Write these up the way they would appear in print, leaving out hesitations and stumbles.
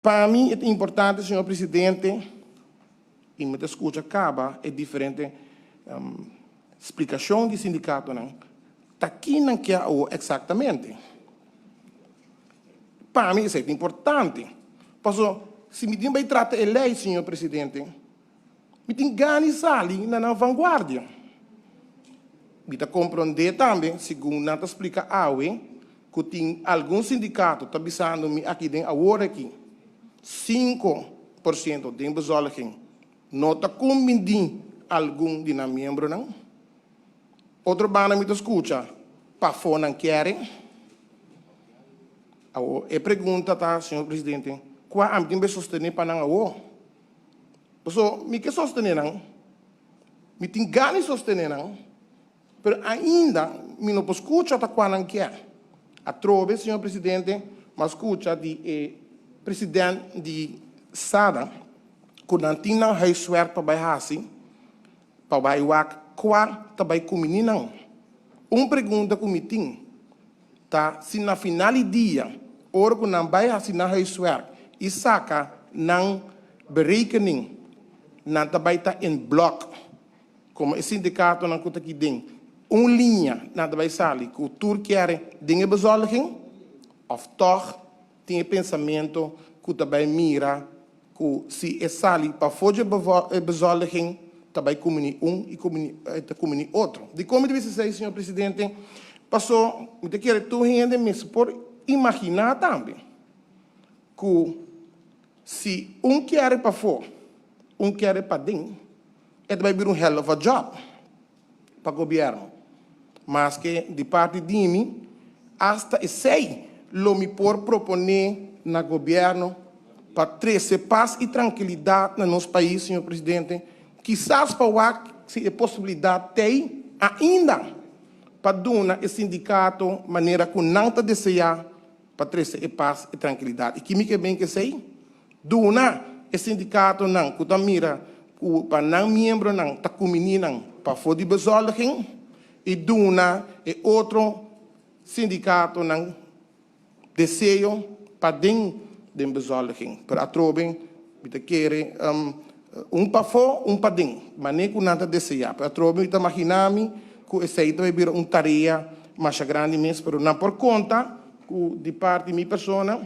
Pa mi ta importante, señor presidente, i mi ta skucha kaba e diferente splikashon di sindikatonan, ta ki nan ke eksaktamente. Pa mi esei ta importante. Paso, si mi tin bai trata e lei, señor presidente, mi tin gana di sali na vanguardia. Mi ta komprondé tambe, segun nan ta splika awe, ku tin algun sindikato ta bisando mi aki den awor aki, 5% di bezoldiging no ta kumbiní algun di nan miembronan. Otro banda mi ta skucha, pafó nan ke. E pregunta ta, señor presidente, kua ami tin sostené pa nan awo? So, mi ke sostené nan, mi tin gana di sostené nan, pero ainda mi no por skucha ta kua nan ke. Atrobe, señor presidente, m'a skucha di presidente di SADA, ku nan tin nan huiswerk pa bai hasi, pa bai wak kua ta bai kumbiní nan. Un pregunta ku mi tin, ta si na final di dia, ora ku nan bai hasi nan huiswerk i saka nan berekening, nan ta bai ta in blok, komo e sindikatonan ku ta aki den, un liña nan ta bai sali ku tur ke den e bezoldiging, òf toch tin pensamentu ku ta bai mira ku si e sali pafó di e bezoldiging, ta bai kumbiní un i ta kumbiní otro. Di kon mi ta, señor presidente, paso, mi ta kere tur hende mes por imaginá tambe ku si un ke pafó, un ke paden, e bai bira un hell of a job pa gobièrnu. Maske di parti di mi, hasta esei lo mi por proponé na gobièrnu pa trese pas i trankilidat na nos pais, señor presidente, kisas pa si e posibilidat tin ainda pa duna e sindikato manera ku nan ta deseá pa trese pas i trankilidat. I ki mi ke men ku esei? Duna e sindikatonan ku ta mira ku pa nan miembronan ta kumbiní nan pafó di bezoldiging i duna e otro sindikatonan deseo paden den bezoldiging. Pero atrobe, mi ta kere un pafó, un paden, manera ku nan ta deseá. Pero atrobe, mi ta imaginá mi ku esei ta bira un tarea mas grandi mes, pero nan por konta ku di parti mi persona,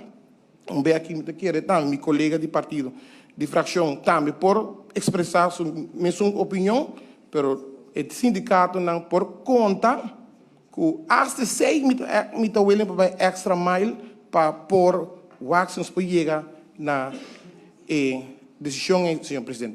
un be aki mi ta kere tambe, mi kolega di partido, di frakshon, tambe por ekspresá su mesun opinion, pero e sindikatonan por konta ku hasta esei mi ta willing pa bai extra mile pa por wak si nos por yega na e desishon, señor presidente.